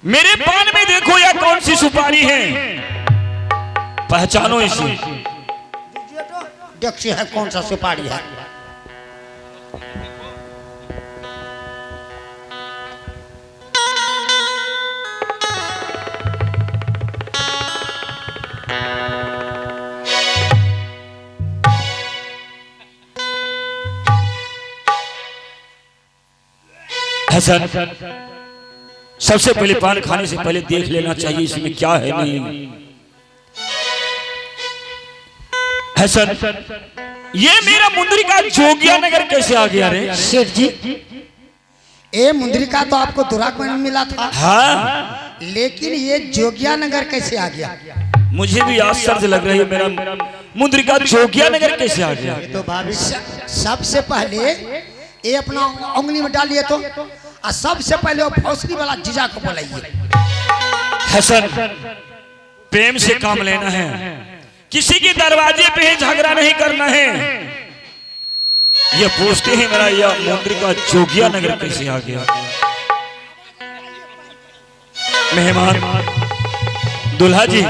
मेरे पान में देखो यह कौन सी सुपारी है, पहचानो इसे। देखते है कौन सा सुपारी है। हसन, सबसे पहले पान खाने से पहले देख लेना चाहिए इसमें क्या है नहीं। हसन, ये मेरा मुंद्री का जोगिया नगर कैसे आ गया रे? सेठ जी, ये मुंद्रिका तो आपको दुराग में मिला था। हाँ, लेकिन ये जोगिया नगर कैसे आ गया? मुझे भी आश्चर्य लग रही है, मेरा मुंद्रिका जोगिया नगर कैसे आ गया? तो भाभी सबसे पहले ये अपना उंगली में डालिए तो, और सबसे पहले वो फौसली वाला जीजा को बुलाइए। हसन, प्रेम से काम लेना है, किसी के दरवाजे पे ही झगड़ा नहीं करना है। ये पूछते हैं मेरा यह मुंद्रिका जोगिया नगर कैसे आ गया? मेहमान दुल्हा जी,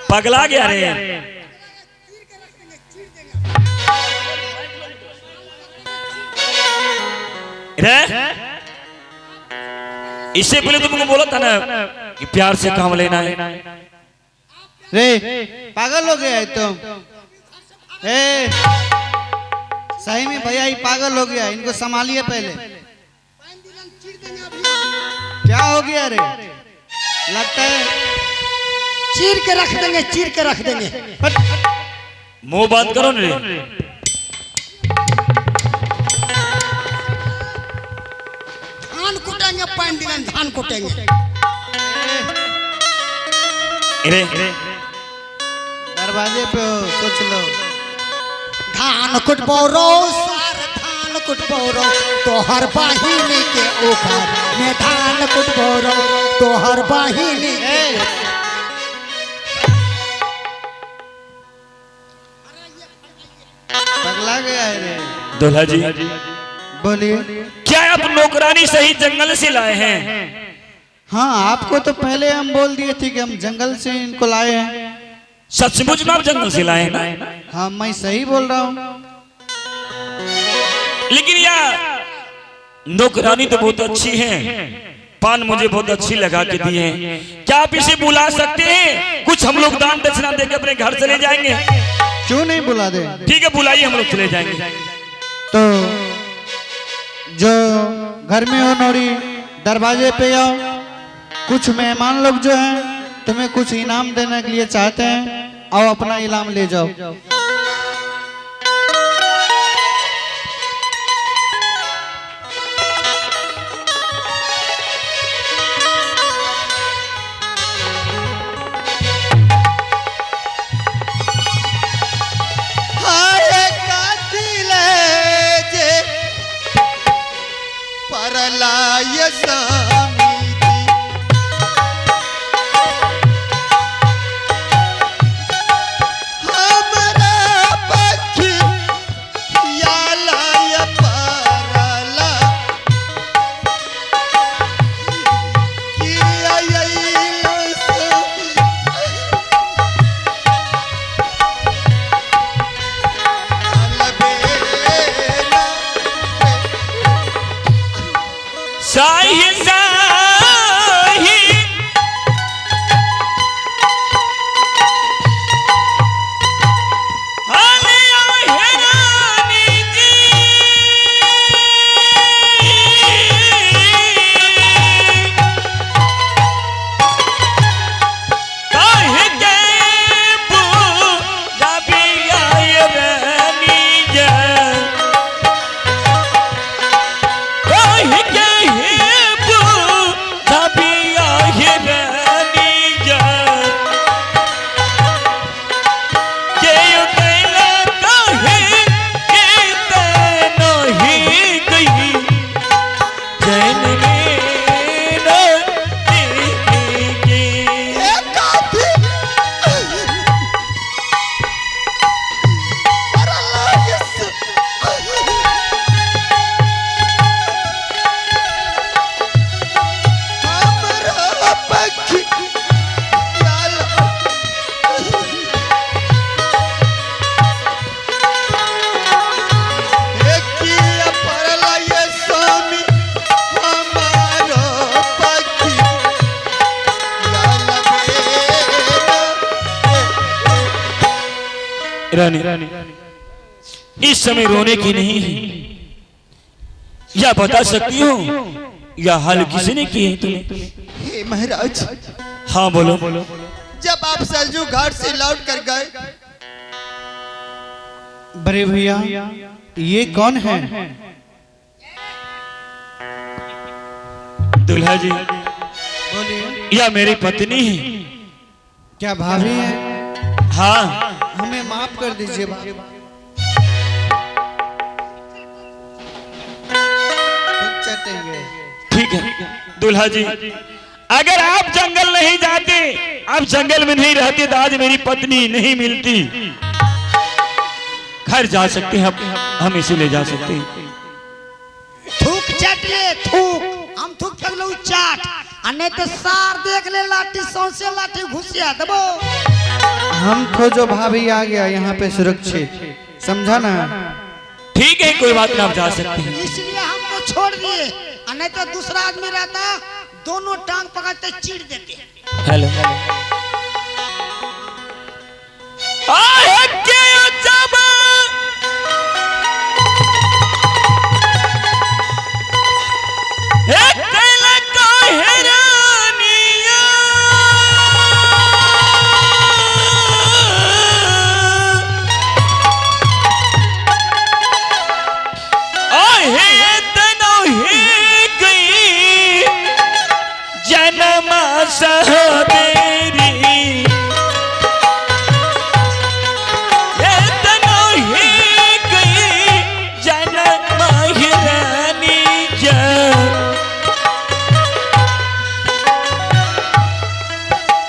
पगला गया रे। रे, इससे पहले तुमको बोला था ना कि प्यार से काम लेना है। रे पागल हो गया है तुम। ए सही में भैया ये पागल हो गया, इनको संभालिए पहले। क्या हो गया रे? लगता है चीर के रख देंगे, चीर के रख देंगे। मुंह बंद करो ना रे। धान कुटेंगे, पानी दिलन धान कुटेंगे। रे दरवाजे पे हो, सोच लो। धान कुटबो रो सार, धान कुटबो रो तोहर बाहिनी के ऊपर में, धान कुटबो रो तोहर बाहिनी के। ए, पगला गया है रे। दुल्हा जी बोलिए। क्या आप नौकरानी सही जंगल से लाए हैं? हाँ, आपको तो पहले हम बोल दिए थे कि हम जंगल से इनको लाए हैं। सचमुच में आप जंगल से लाए हैं ना? हाँ, मैं सही बोल रहा हूँ। लेकिन यार नौकरानी तो बहुत अच्छी है, पान मुझे बहुत अच्छी लगा के दी है। क्या आप इसे बुला सकते हैं? कुछ हम लोग दान दक्षिणा देकर अपने घर चले जाएंगे। क्यों नहीं बुला दे? ठीक है, बुलाइए, हम लोग चले जाएंगे। तो जो घर में हो नौरी, दरवाजे पे आओ। कुछ मेहमान लोग जो हैं तुम्हें कुछ इनाम देने के लिए चाहते हैं, आओ अपना इनाम ले जाओ। हाय कातिल जे परलाय समिति, हमरा रानी, इस समय रोने की नहीं है। या बता सकती हो या हाल किसने की है तुम्हें? हे महाराज, हाँ बोलो। जब आप सरजू घाट से लौट कर गए। बड़े भैया, ये कौन है? दुल्हा जी, बोलिए। या मेरी पत्नी है। क्या भाभी है? हाँ। हमें माफ कर दीजिए भाभी। चटेंगे। ठीक है दुल्हा जी, अगर आप जंगल नहीं जाते, आप जंगल में नहीं रहते तो आज मेरी पत्नी नहीं मिलती। घर जा सकते हैं, हम इसे ले जा सकते हैं। थूक चट ले थूक, हम थूक फेंकलो चाट, आ नहीं तो सार देख ले लाठी सौंसे लाठी घुसिया दबो। हम खोजो भाभी आ गया यहाँ पे सुरक्षित, समझा ना? ठीक है, कोई बात ना, आप जा सकते हैं। इसलिए हम तो छोड़ दिए, आ नहीं तो दूसरा आदमी रहता दोनों टांग पकड़ते चीर देते। हेलो आहे के जब हे कैला काहे रानिया, आहे तनो हे गई जन्म सहोदरी, तनो ही गई जन्म हिरानी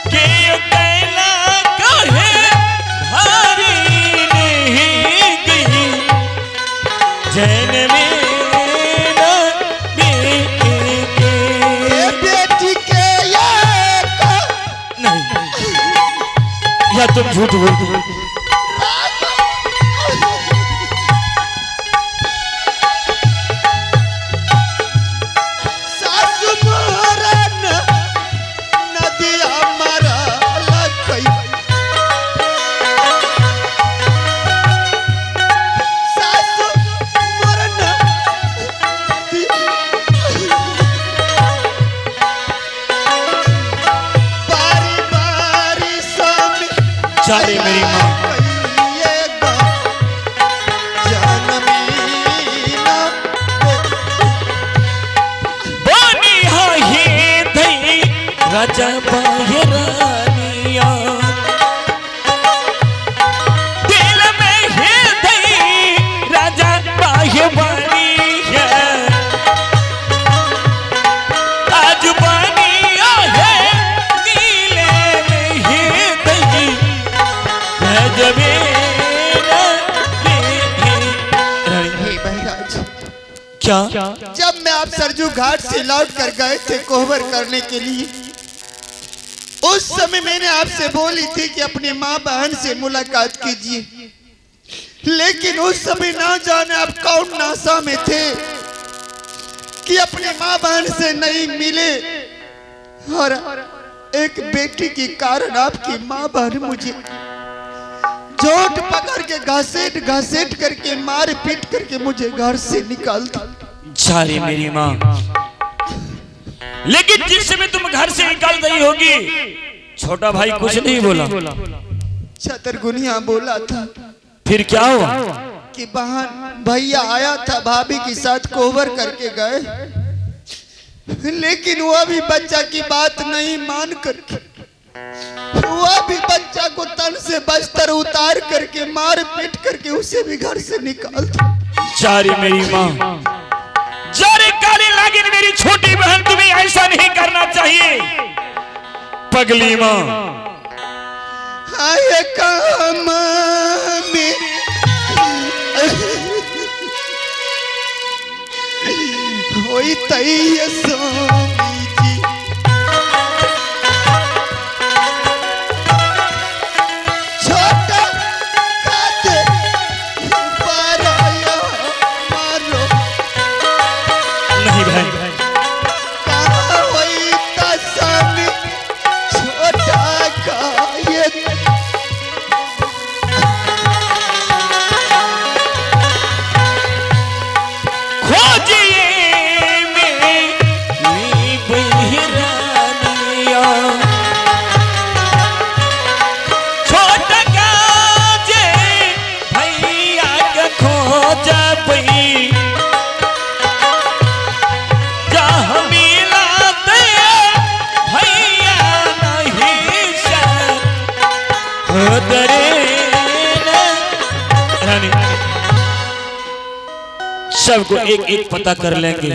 के कैला कहे हरी नहीं गई जन्म ये बेटी के ये नहीं, या तुम झूठ बोलते हो। सासु मोरन नदिया मारा लखई, सासु मोरन बारी बारी स्वामी चाले मेरी माँ। बानी हाहे धई राजा बाहे रानिया, दिल में हे धई राजा बाहे बानिया, आज बानिया है नीले में हे धई गजबे हे महाराज, क्या जब मैं आप सरजू घाट से लौट कर गए थे कोहबर करने के लिए, उस समय मैंने आपसे बोली थी कि अपनी माँ बहन से मुलाकात कीजिए, लेकिन उस समय ना जाने आप कौन नासा में थे कि अपने माँ बहन से नहीं मिले, और एक बेटी के कारण आपकी माँ बहन मुझे जोट पकड़ के घसीट घसीट करके मार पीट करके मुझे घर से निकाल दिया। जा मेरी माँ, लेकिन जिस समय तुम घर से निकाल रही होगी, छोटा भाई कुछ नहीं बोला। छतरगुनिया बोला था। फिर क्या हुआ? कि बहन भैया आया था भाभी के साथ कोवर करके गए, लेकिन वह भी बच्चा की बात नहीं मान करके वह भी बच्चा को तन से बस्तर उतार करके मार पीट करके उसे भी घर से निकाल दिया। जा रे मेरी माँ, जा रे काले लागिन मेरी छोटी बहन, तुम्हें ऐसा नहीं करना चाहिए। पगली माँ। आए काम में होई तई स्वामी जी, छोटा खाते पराया मारो। नहीं बहन, कहाँ होई तस्मी छोटा का ये सबको एक एक पता कर लेंगे।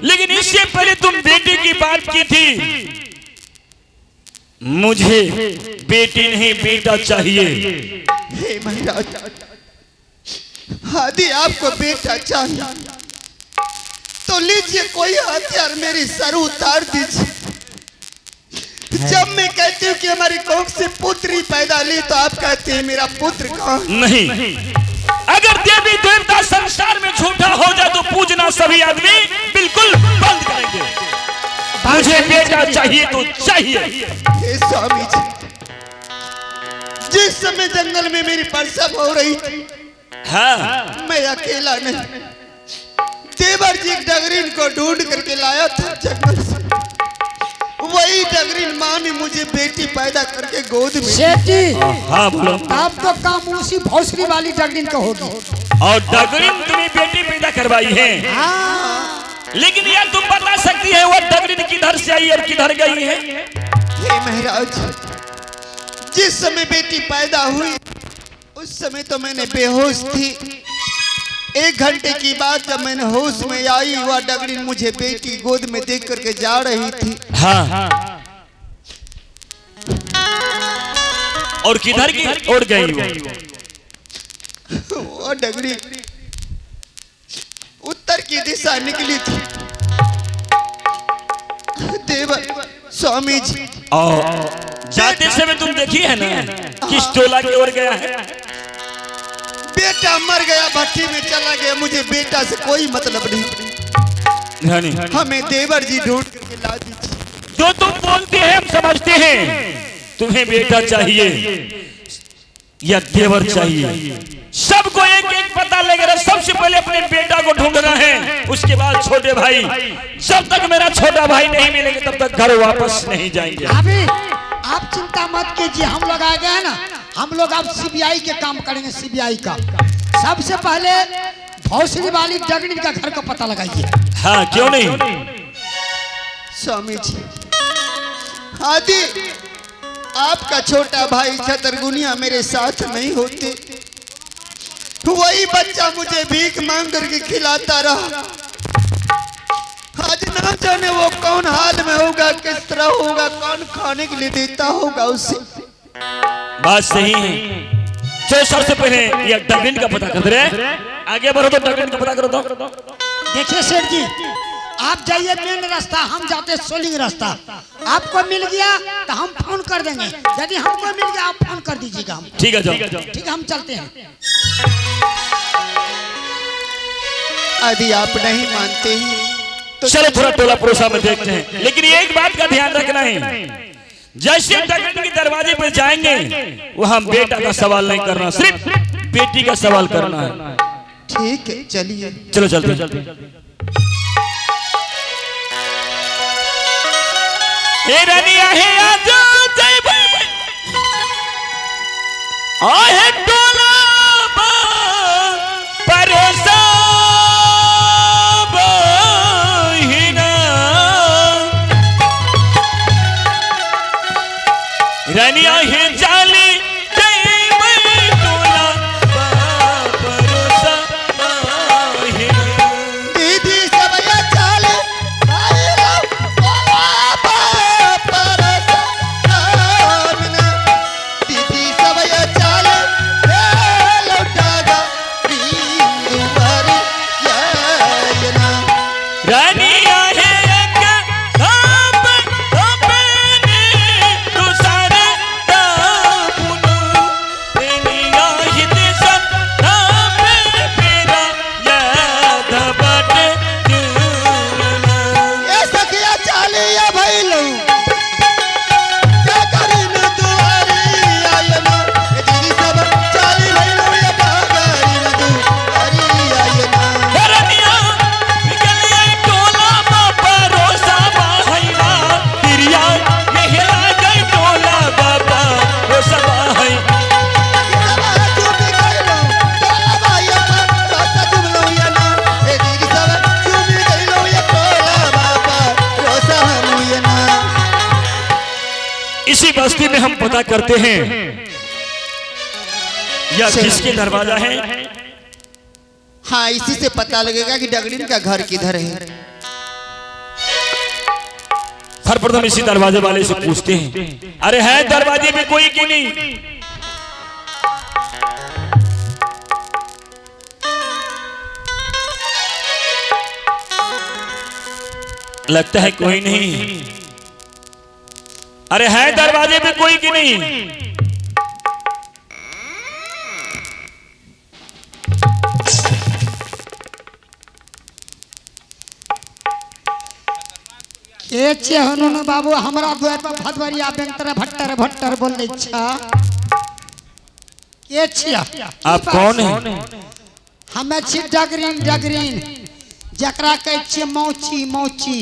लेकिन इससे पहले तुम बेटी की बात की थी, मुझे बेटी नहीं बेटा चाहिए। हे महाराज, यदि आपको बेटा चाहिए तो लीजिए कोई हथियार, मेरी सर उतार दीजिए। जब मैं कहती हूँ कि हमारी कोख से पुत्री पैदा ली तो आप कहते हैं मेरा पुत्र कहाँ? नहीं, अगर देवी देवता संसार में झूठा हो जाए तो पूजना सभी आदमी बिल्कुल बंद करेंगे। मुझे बेटा चाहिए तो चाहिए। हे स्वामी जी, जिस समय जंगल में मेरी प्रसव हो रही थी, हाँ, मैं अकेला नहीं, देवर जी डगरीन को ढूंढ करके लाया था जंगल से। वही डगरीन माँ ने मुझे बेटी पैदा करके गोद में। सेठ जी, हाँ बोलो। तब तो काम उसी भौसरी वाली डगरीन का होगी। और डगरीन तुम्हें बेटी पैदा करवाई है। हाँ। लेकिन यार तुम बता सकती है वो डगरीन किधर से आई और किधर गई है? हे महाराज, जिस समय बेटी पैदा हुई उस समय तो मैंने बेहोश थी। 1 घंटे की बाद जब मैंने होश में आई, वह डगरीन मुझे बेटी गोद में देख करके जा रही थी। हाँ, और किधर की ओर गई वो? वो डगरी उत्तर की दिशा निकली थी। देवर स्वामी जी, और जाते समय तुम देखी है ना किस टोला की ओर गया है? बेटा मर गया, भट्टी में चला गया, मुझे बेटा से कोई मतलब नहीं। नहीं, हमें देवर जी ढूंढ करके ला दीजिए। जो तुम बोलते हैं हम समझते हैं, तुम्हें बेटा चाहिए या देवर चाहिए। सबको एक एक पता लेकर सबसे पहले अपने बेटा को ढूंढना है, उसके बाद छोटे भाई। जब तक मेरा छोटा भाई नहीं मिलेंगे तब तक घर वापस नहीं जाएंगे। अभी आप चिंता मत कीजिए, हम लोग आ गए हैं ना, हम लोग अब सीबीआई के काम करेंगे। सीबीआई का सबसे पहले भौसरी वाली डगरी का घर का पता लगाइए। हाँ, क्यों नहीं स्वामी जी, आदि आपका छोटा भाई छतरगुनिया मेरे साथ नहीं होते, वही बच्चा मुझे भीख मांग करके खिलाता रहा। आज ना जाने वो कौन हाल में होगा, किस तरह होगा, कौन खाने के लिए देता होगा उसे। बात सही है। चलो सबसे पहले ये डगरिन का पता कर रहे, आगे बढ़ो तो डगरिन का पता करो। तो देखिए सेठ जी, आप जाइए मेन रास्ता, हम जाते सोलिंग रास्ता। आपको मिल गया तो हम फोन कर देंगे, यदि हमको मिल गया आप फोन कर दीजिएगा। हम ठीक है, जाओ। ठीक है, हम चलते हैं। यदि आप नहीं मानते हैं तो चलो थोड़ा टोला पड़ोसा में देखते हैं। लेकिन एक बात का ध्यान रखना है, जैसे डगरिन के दरवाजे पर जाएंगे वहां बेटा का सवाल नहीं करना, सिर्फ बेटी का सवाल करना है। ठीक है, चलिए। चलो चलते। हे रनिया हे आजा जय भाई आहे टोला परोसा बहिना रनिया हे जाली जय भाई टोला परोसा बहिना। दीदी सबया चाले भाई दीदी सबया चाले लौटा रानिया है एक धाप अपने तुसार दापुनु दुनिया हित सताप मेरा याद बट दूरना। ए सखिया चालिया भइलू क्या करी न दुआरी आयना ए दीदी सब चाली भइलू या बागरी न दुआरी आयना। रानिया निकलिए टोला बाबा रोसा बाहैना तिरिया यह गई टोला बाबा रोसा बाहै। सब चुप गइलू टोला बाया रोसा चुमलू या ना ए दीदी सब चुप गइलू या टोला बाबा रोसा हमू या ना। इसी बस्ती में हम पता करते हैं या किसके दरवाजा है। हाँ, इसी से पता लगेगा कि डगरीन का घर किधर है। सर्वप्रथम इसी दरवाजे वाले से पूछते हैं, अरे है दरवाजे पे कोई कि नहीं? लगता है कोई नहीं। अरे है दरवाजे पे कोई कि नहीं? के छियै हनुन बाबू हमरा द्वार पर भदवरिया बेंतर भट्टर भट्टर बोलै छा? के छियै? आप कौन हैं? हमे छी डगरीन डगरीन, जकरा कहै छियै मौची मौची।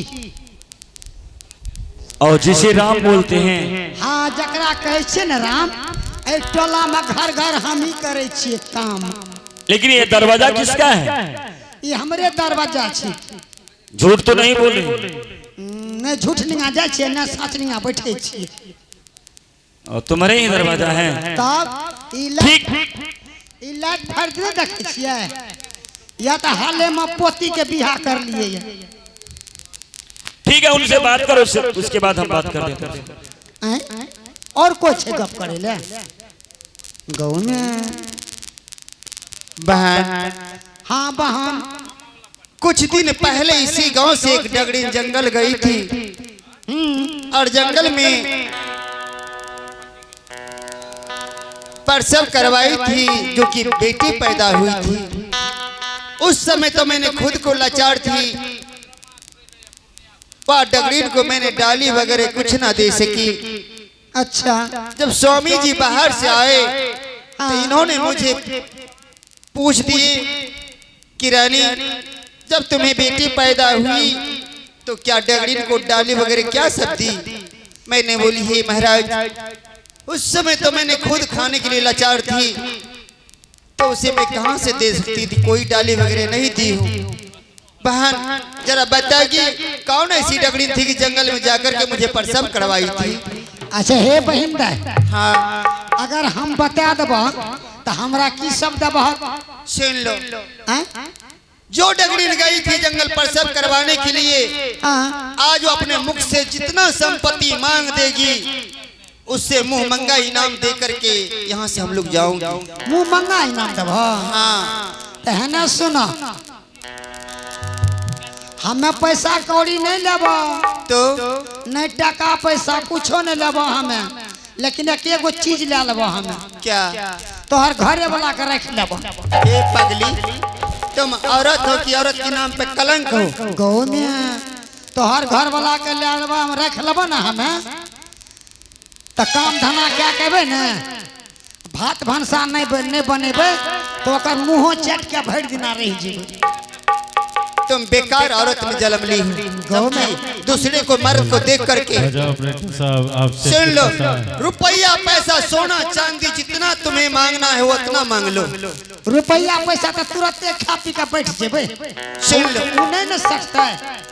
और जिसे राम बोलते हैं। हाँ, जकरा कहै छियै ने राम, एहि टोला में घर घर हम ही करै छियै काम। लेकिन ये दरवाजा किसका है? ई हमरे दरवाजा छी। झूठ तो नहीं बोले? नहि झूठ निगा जाइ छियै, नहि साँच निगा बैठे छियै। और तुम्हारे ही दरवाजा है। तब ई लाइट, ठीक। ई लाइट फर्द नहि देखै छियै? या तऽ हाले में पोती के बियाह कर लिए। ठीक है, उनसे बात करो, उसके बाद हम बात कर देते हैं। आँय? और कोई छै गप करै ले गाँव में? बहन। हाँ बहन। कुछ दिन पहले इसी गांव से एक डगरीन जंगल गई थी और जंगल में प्रसव करवाई थी, जो कि बेटी पैदा हुई थी। उस समय तो मैंने खुद को लाचार थी, वह डगरीन को मैंने डाली वगैरह कुछ ना दे सकी। अच्छा। जब स्वामी जी बाहर से आए तो इन्होंने मुझे पूछ दिए कि रानी, जब तुम्हें बेटी पैदा हुई तो क्या डगरीन को डाली वगैरह क्या सब दी? मैंने बोली, हे महाराज, उस समय तो मैंने खुद खाने के लिए लाचार थी, तो उसे मैं कहाँ से दे सकती थी? कोई डाली वगैरह नहीं दी हूँ। बहन, जरा बताएगी कौन ऐसी डगरीन थी कि जंगल में जाकर के मुझे प्रसव करवाई थी? अच्छा हे बहिन दाई। हाँ। अगर हम बता देबह तो हमरा की सब देबह? सुन लो। आँय? जो डगरीन गई थी जंगल प्रसव करवाने के लिए, हाँ। आज वो अपने मुख से जितना संपत्ति मांग देगी, उससे मुंह मंगा इनाम दे करके यहाँ से हम लोग जाऊंगे। मुंह मंगा इनाम देबह? हाँ। तो है ना, सुनो, हमें पैसा कौड़ी नहीं लेबो। तो? नहीं टका पैसा कुछो नहीं लेबो हमें, लेकिन एक एगो चीज ले लेबो हमें। क्या? तोहर घरे वाला के रख लेबो। ए पगली, तुम औरत हो कि औरत के नाम पे कलंक हो? गौ में तोहर घर वाला के ले लेबो, हम रख लेबो ना हमें, तो काम धंधा क्या कहबे ने, भात भनसा नहीं बनेबे तो ओकर मुँहो चट के भरि दिना रह जेबे। तुम बेकार औरत में जन्म ली हो। गौ में। दूसरे को मर्द को देख करके। ऑपरेटर साहब, आपसे सुन लो, पैसा है। रुपया पैसा सोना चांदी जितना तुम्हें मांगना है वो उतना मांग लो। रुपया पैसा तो तुरंत खा पी के बैठ जेबे। सुन लो। उ नहीं न सकता है।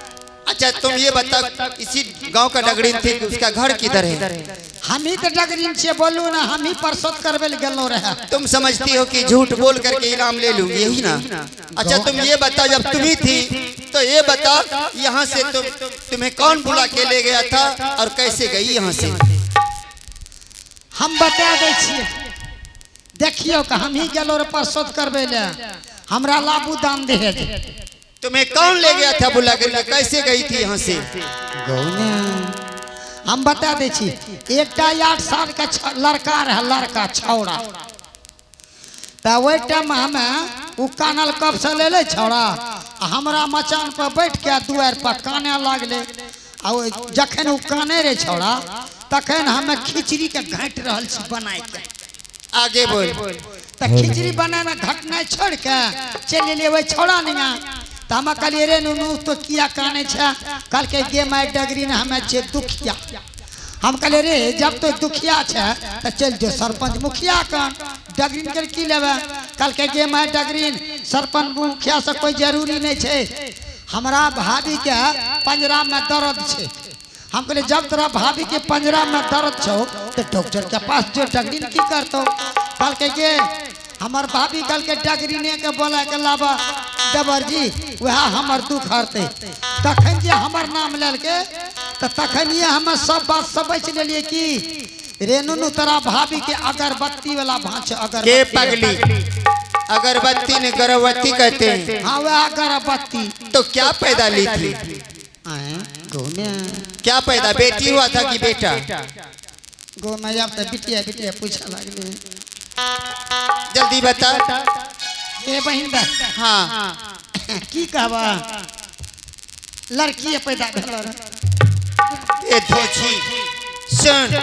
अच्छा तुम ये बताओ, इसी गांव का डगरीन थी कि उसका घर किधर है? हम ही तो डगरीन छियै, बोलू ना, हम ही प्रसव करबे ले गेलो रहे। तुम समझती हो कि झूठ बोल करके इनाम ले लूंगी, यही ना? अच्छा तुम ये बताओ, जब तुम ही थी तो ये बताओ, यहाँ से तुम्हें कौन बुला के ले गया था और कैसे गई यहाँ से? हम बता दै छियै, देखियो कि हम ही गेलो रहे प्रसव करबे ले, हमरा लाबू दान दहेज। तुम्हें कौन ले गया था बुला करके, कैसे गई थी यहाँ से? गौने हम बता दै छी, एकटा 8 साल का लड़का रहे, लड़का छौड़ा, तो ओहि टाइम हमें उ कानल कब से ले ले छौड़ा, आ हमरा मचान पर बैठ के दुआरि पर काने लागले। आ जखन उ काने रहे छौड़ा तखन हमें खिचड़ी के घाटि रहल छी बनाए के। आगे बोल। तो खिचड़ी बनाना घटना छोड़ के चलि एलियै ओहि छौड़ा निया। तो हम कहलियै रे नुनू तो किया काने छे? कहलकै गे my डगरी ने हमें छे दुखिया। हम कहलियै रे जब तो दुखिया छे तो चल जो सरपंच मुखिया कन, डगरीन के की लेबै? कहलकै गे my डगरीन सरपंच मुखिया से कोई जरूरी नहीं छे, हमरा भाभी के पंजरा में दर्द छे। हम कहलियै जब तोरा भाभी के पंजरा में दर्द छौ तो डॉक्टर के पास जो डगरीन की करतौ? कहलकै गे हमर भाभी कल के डगरीने के बोला के लाबा देवर जी वह हमर दुख हरते। तखन जे हमर नाम लेलके तो तखन ये हम सब बात समझ लेलिए कि रे नुनू तोरा भाभी के अगरबत्ती वाला भाँच अगर के पगली, अगरबत्ती ने गर्भवती कहते हैं। हाँ वह अगरबत्ती। तो क्या पैदा ली थी? आए गौ में क्या पैदा, बेटी हुआ था कि बेटा? गौ में अब तो बिटिया बिटिया पूछा लगले। जल्दी बता। ए बहिन दा। हाँ की कहबा, लड़की पैदा भेल रहे। ए धोछी सुन,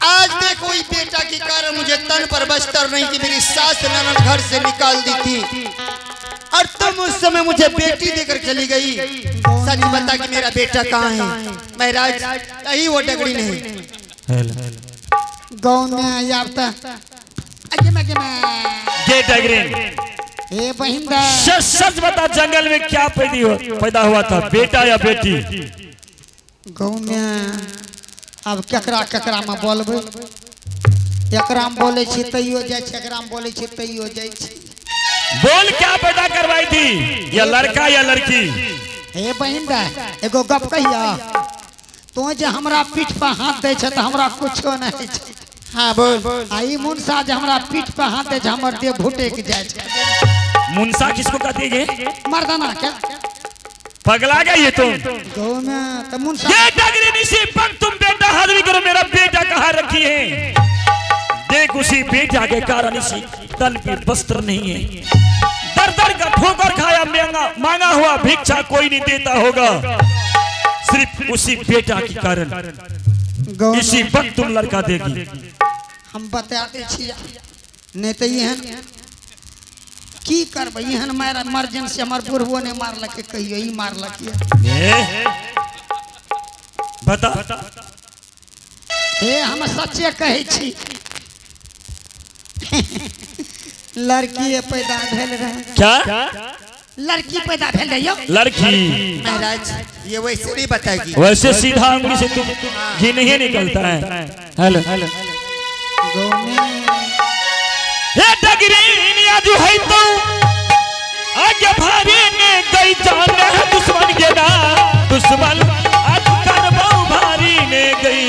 आज देखो इस बेटा के कारण मुझे तन पर बस्तर नहीं कि मेरी सास ननद घर से निकाल दी थी, और तुम उस समय मुझे बेटी देकर चली गई। सच बता कि मेरा बेटा कहाँ है? महाराज यही वो डगड़ी नहीं। गाँव में आब तो अगे में गे डगरीन। ए बहिन दा। सच सच बता, जंगल में क्या पैदा हुआ था, बेटा या बेटी? गाँव में अब केकरा केकरा में बोलबै, एकरा में बोलै छी तैयो जाइ छै, एकरा में बोलै छी तैयो जाइ छै। बोल क्या पैदा करवाई थी, या लड़का या लड़की? हे बहिन दा, एगो गप कहिया, तो जे हमरा पीठ पर हाथ दै छै तऽ हमरा कुछो नहि होइ छै। हाँ बोल। आ ई मुनसा जे हमरा पीठ पर हाथ दै छै हमर देह भुटकि जाइ छै। मुनसा किसको कहती है? मर्दाना के। पगला गई है तुम। गाँव में तो मुनसा। ये डगरी निशी पर तुम बेटा हाजिर करो, मेरा बेटा कहाँ रखी है? देख उसी बेटा के कारण इसी तन पे वस्त्र नहीं है, दर दर का ठोकर खाया, मांगा हुआ भिक्षा कोई नहीं देता होगा, सिर्फ उसी बेटा के कारण। गाँव में इसी वक्त तुम लड़का देगी। हम बता दै छी, नहीं तो एहन की करबै, एहन मार इमरजेंसी हमर बुढ़बो नहीं मारलकै कहियो, ई मारलक ए, बता। हे हम सच्चे कहै छी, लड़की पैदा भेल रहे। क्या लड़की पैदा भेल रहे यौ। लड़की? महाराज ये वैसे नहीं बताएगी। वैसे सीधा अंगुली से तुम घी नहीं निकलता है। हेलो गाँव में हे डगरीन आज है तो आगे भारी ने गई जान है दुश्मन के ना, दुश्मन आज करबो भारी ने गई।